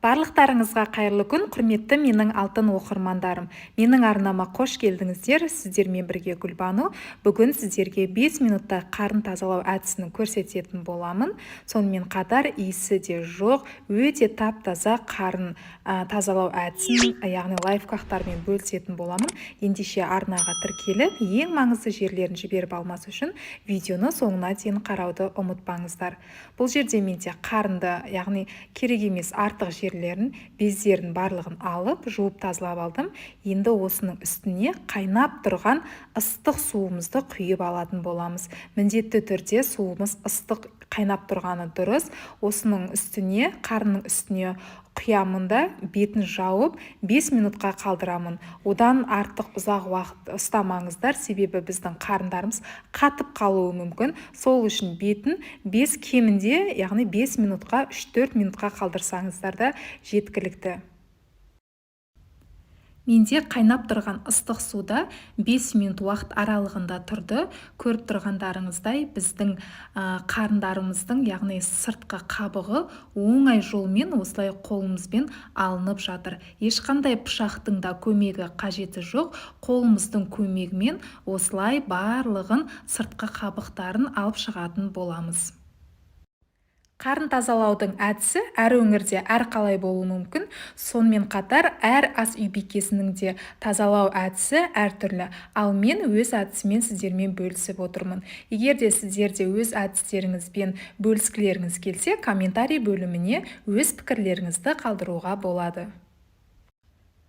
Барлықтарыңызға қайырлы күн, құрметті менің алтын оқырмандарым. Менің арнама қош келдіңіздер. Сіздермен бірге Гүлбану. Бүгін сіздерге 5 минутта қарын тазалау әдісін көрсететін боламын. Сонымен қатар иісі де жоқ, өте тап-таза қарын тазалау әдісін, яғни лайфхактармен бөлісетін боламын. Ендеше арнаға тіркеліп, ең маңызды жерлерін жіберіп алмас үшін видеоны соңына дейін қарауды ұмытпаңыздар. Бұл жерде менде қарынды, яғни керек емес артық жерлерін, бездерін барлығын алып, жуып тазалап алдым. Енді осының үстіне қайнап тұрған ыстық суымызды құйып алатын боламыз. Міндетті түрде суымыз ыстық қайнап тұрғаны дұрыс. Осының үстіне, қарынның үстіне құямын да, бетін жауып 5 минутқа қалдырамын. Одан артық ұзақ уақыт ұстамаңыздар, себебі біздің қарындарымыз қатып қалуы мүмкін. Сол үшін бетін 5 кемінде, яғни 5 минутқа, 3-4 минутқа қалдырсаңыздар да жеткілікті. Менде қайнап тұрған ыстық суда 5 минут уақыт аралығында тұрды. Көріп тұрғандарыңыздай, біздің қарындарымыздың, яғни сыртқы қабығы оңай жолмен осылай қолымызбен алынып жатыр. Ешқандай пышақтың да көмегі қажеті жоқ. Қолымыздың көмегімен осылай барлығын сыртқы қабықтарын алып шығатын боламыз. Қарын тазалаудың әдісі әр өңірде әрқалай болуы мүмкін. Сонымен қатар әр ас үй бикесінің де тазалау әдісі әртүрлі. Ал мен өз әдісімен сіздермен бөлісіп отырмын. Егер де сіздер де өз әдістеріңізбен бөліскілеріңіз келсе, комментарий бөліміне өз пікірлеріңізді қалдыруға болады.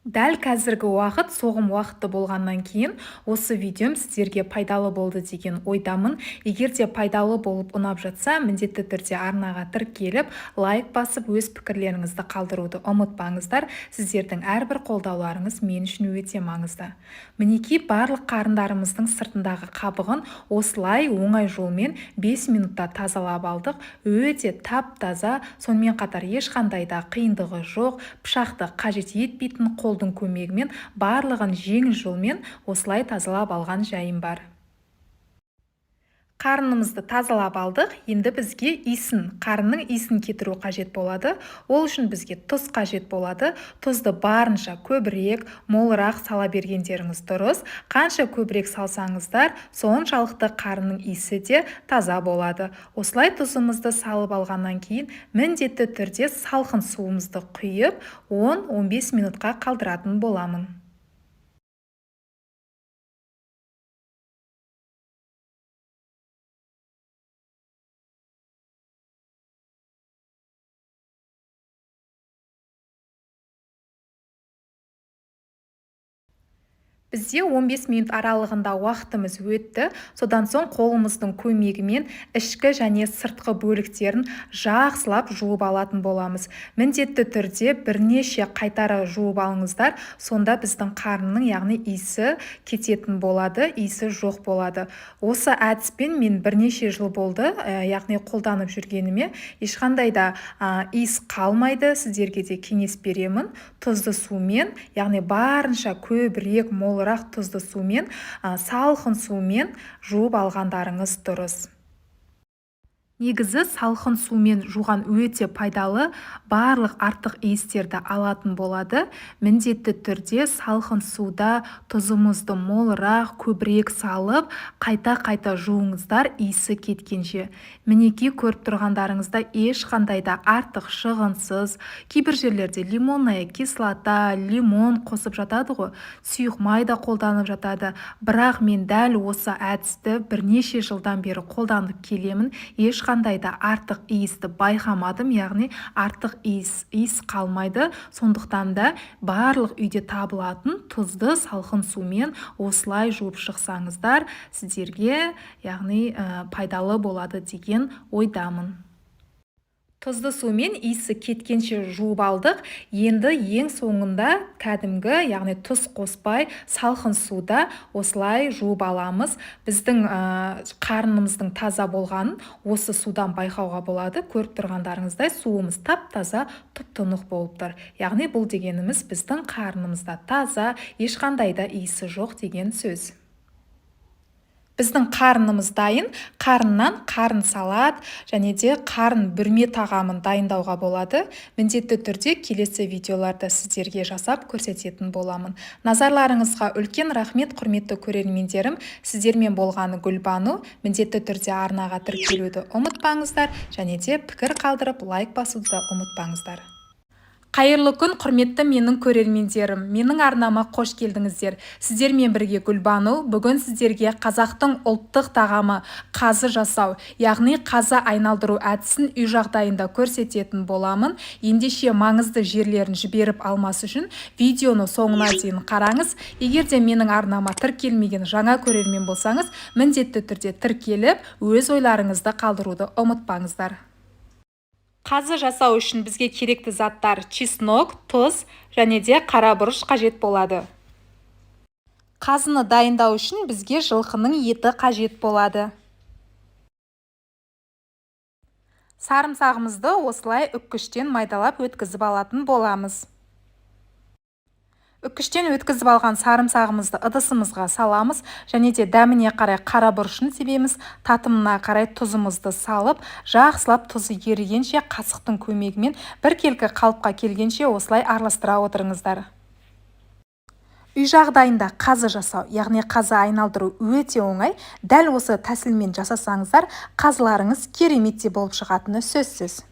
Дәл қазіргі уақыт соғым уақыты болғаннан кейін осы видеом сіздерге пайдалы болды деген ойдамын. Егер де пайдалы болып ұнап жатса, міндетті түрде арнаға тіркеліп, лайк басып, өз пікірлеріңізді қалдыруды ұмытпаңыздар. Сіздердің әрбір қолдауларыңыз мен үшін өте маңызды. Мінекей, барлық қарындарымыздың сыртындағы қабығын осылай оңай жолмен 5 минутта тазалап алдық. Өте тап-таза, сонымен қатар ешқандай да қиындығы жоқ, пышақты қажет етпейтін қолдың көмегімен барлығын жеңіл жолмен осылай тазалап алған жайым бар. Қарынымызды тазалап алдық. Енді бізге иісін, қарынның иісін кетіру қажет болады. Ол үшін бізге тұз қажет болады. Тұзды барынша көбірек, молырақ сала бергендеріңіз дұрыс. Қанша көбірек салсаңыздар, соншалықты қарынның иісі де таза болады. Осылай тұзымызды салып алғаннан кейін міндетті түрде салқын суымызды құйып, 10-15 минутқа қалдыратын боламын. Бізде 15 минут аралығында уақытымыз өтті. Содан соң қолымыздың көмегімен ішкі және сыртқы бөліктерін жақсылап жуып алатын боламыз. Міндетті түрде бірнеше қайтара жуып алыңыздар, сонда біздің қарынның, яғни иісі кететін болады, иісі жоқ болады. Осы әдіспен мен бірнеше жыл болды, яғни қолданып жүргеніме, ешқандай да иіс қалмайды. Сіздерге де кеңес беремін. Тұзды сумен, яғни барынша көбірек, молырақ тұзды сумен, салқын сумен жуып алғандарыңыз дұрыс. Негізі салқын сумен жуған өте пайдалы, барлық артық иістерді алатын болады. Міндетті түрде салқын суда тұзымызды молырақ, көбірек салып, қайта-қайта жуыңыздар иісі кеткенше. Мінекей, көріп тұрғандарыңызда ешқандай да артық шығынсыз. Кейбір жерлерде лимонная кислота, лимон қосып жатады ғой, сұйық май да қолданып жатады. Бірақ мен дәл осы әдісті бірнеше жылдан бері қолданып келемін. Ешқандай да артық иісті байқамадым, яғни артық иіс қалмайды. Сондықтан да барлық үйде табылатын тұзды салқын сумен осылай жуып шықсаңыздар, сіздерге, яғни, пайдалы болады деген ойдамын. Тұзды сумен иісі кеткенше жуып алдық. Енді ең соңында кәдімгі, яғни тұз қоспай салқын суда осылай жуып аламыз. Біздің қарнымыздың таза болғанын осы судан байқауға болады. Көріп тұрғандарыңыздай суымыз тап-таза, тұп-тұнық болып тұр. Яғни бұл дегеніміз біздің қарнымызда таза, ешқандай да иісі жоқ деген сөз. Біздің қарынымыз дайын. Қарыннан қарын салат және де қарын бүрме тағамын дайындауға болады. Міндетті түрде келесі видеоларда сіздерге жасап көрсететін боламын. Назарларыңызға үлкен рахмет, құрметті көрермендерім. Сіздермен болған Гүлбану. Міндетті түрде арнаға тіркелуді ұмытпаңыздар және де пікір қалдырып лайк басуды да ұмытпаңыздар. Қайырлы күн, құрметті менің көрермендерім. Менің арнама қош келдіңіздер. Сіздермен бірге Гүлбану. Бүгін сіздерге қазақтың ұлттық тағамы қазы жасау, яғни қазы айналдыру әдісін үй жағдайында көрсететін боламын. Ендеше маңызды жерлерін жіберіп алмас үшін видеоны соңына дейін қараңыз. Егер де менің арнама тіркелмеген жаңа көрермен болсаңыз, міндетті түрде тіркеліп, өз ойларыңызды қалдыруды ұмытпаңыздар. Қазы жасау үшін бізге керекті заттар: чеснок, тұз және де қара бұрыш қажет болады. Қазыны дайындау үшін бізге жылқының еті қажет болады. Сарымсағымызды осылай үккіштен майдалап өткізіп алатын боламыз. Үккіштен өткізіп алған сарымсағымызды ыдысымызға саламыз және де дәміне қарай қара бұрышын себеміз, татымына қарай тұзымызды салып, жақсылап тұзы ерігенше қасықтың көмегімен біркелкі қалыпқа келгенше осылай араластыра отырыңыздар. Үй жағдайында қазы жасау, яғни қазы айналдыру өте оңай. Дәл осы тәсілмен жасасаңыздар, қазыларыңыз кереметтей болып шығатыны сөзсіз.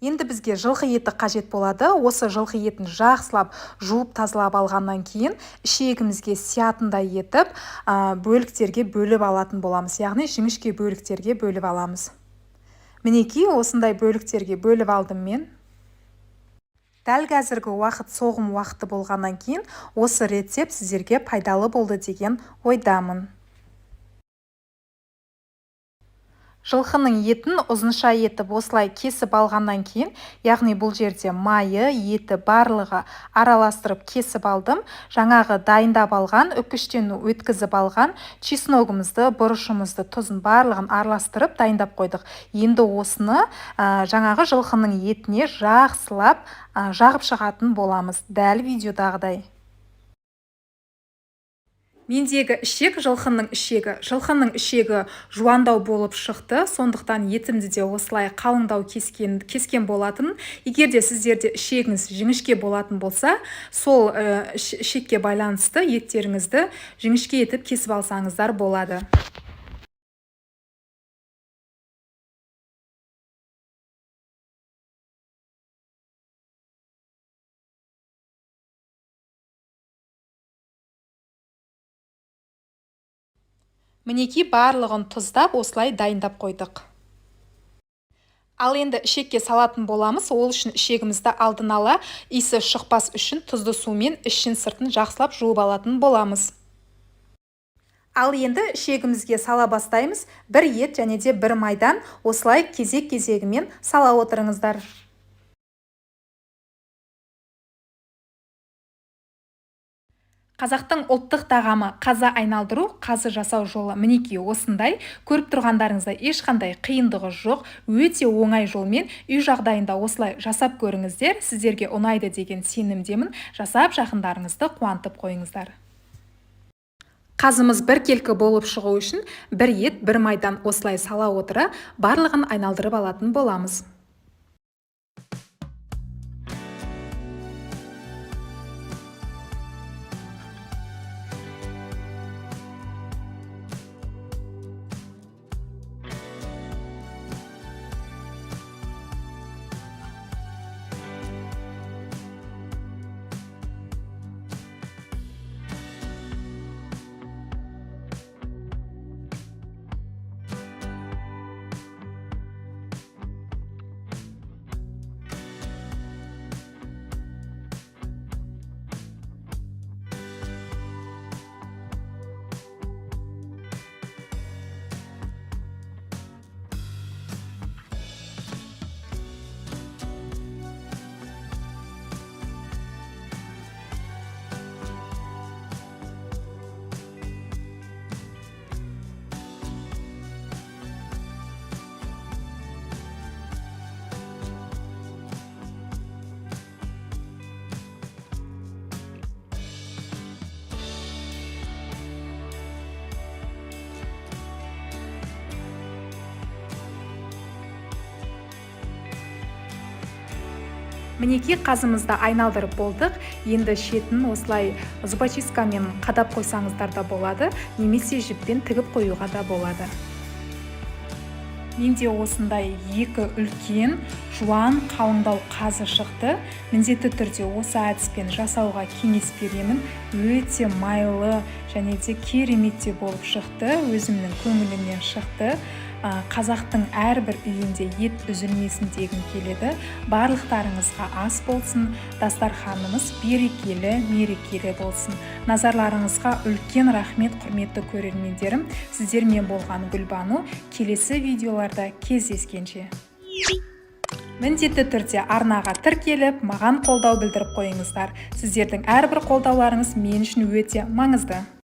Енді бізге жылқы еті қажет болады. Осы жылқы етін жақсылап жуып тазалап алғаннан кейін ішегімізге сиятындай етіп бөліктерге бөліп алатын боламыз. Яғни жіңішке бөліктерге бөліп аламыз. Мінекей осындай бөліктерге бөліп алдым мен. Дәл қазіргі уақыт соғым уақыты болғаннан кейін осы рецепт сіздерге пайдалы болды деген ойдамын. Жылқының етін ұзынша етіп осылай кесіп алғаннан кейін, яғни бұл жерде майы, еті барлығы араластырып кесіп алдым. Жаңағы дайындап алған, үккіштен өткізіп алған чесногымызды, бұрышымызды, тұзын барлығын араластырып дайындап қойдық. Енді осыны жаңағы жылқының етіне жақсылап жағып шығатын боламыз, дәл видеодағыдай. Мендегі ішек жылқының ішегі. Жылқының ішегі жуандау болып шықты, сондықтан етімді де осылай қалыңдау кескен болатын. Егер де сіздерде ішегіңіз жіңішке болатын болса, сол ішекке байланысты еттеріңізді жіңішке етіп кесіп алсаңыздар болады. Мінекей барлығын тұздап осылай дайындап қойдық. Ал енді ішекке салатын боламыз. Ол үшін ішегімізді алдын ала иісі шықпас үшін тұзды сумен ішін сыртын жақсылап жуып алатын боламыз. Ал енді ішегімізге сала бастаймыз. Бір ет және де бір майдан осылай кезек-кезегімен сала отырыңыздар. Қазақтың ұлттық тағамы қазы айналдыру, қазы жасау жолы мінекей осындай. Көріп тұрғандарыңыздай ешқандай қиындығы жоқ, өте оңай жолмен үй жағдайында осылай жасап көріңіздер. Сіздерге ұнайды деген сенімдемін. Жасап жақындарыңызды қуантып қойыңыздар. Қазымыз біркелкі болып шығу үшін бір ет, бір майдан осылай сала отыра барлығын айналдырып алатын боламыз. Мінекей, қазымызды айналдырып болдық. Енді шетін осылай зубочисткамен қадап қойсаңыздар да болады немесе жіппен тігіп қоюға да болады. Менде осындай екі үлкен, жуан, қалыңдау қазы шықты. Міндетті түрде осы әдіспен жасауға кеңес беремін. Өте майлы және де керемет те болып шықты, өзімнің көңілімнен шықты. Қазақтың әрбір үйінде ет үзілмесін дегім келеді. Барлықтарыңызға ас болсын, дастарханымыз берекелі, мерекелі болсын. Назарларыңызға үлкен рахмет, құрметті көрермендерім! Сіздермен болған Гүлбану. Келесі видеоларда кездескенше! Міндетті түрде арнаға тіркеліп, маған қолдау білдіріп қойыңыздар. Сіздердің әрбір қолдауларыңыз мен үшін өте маңызды.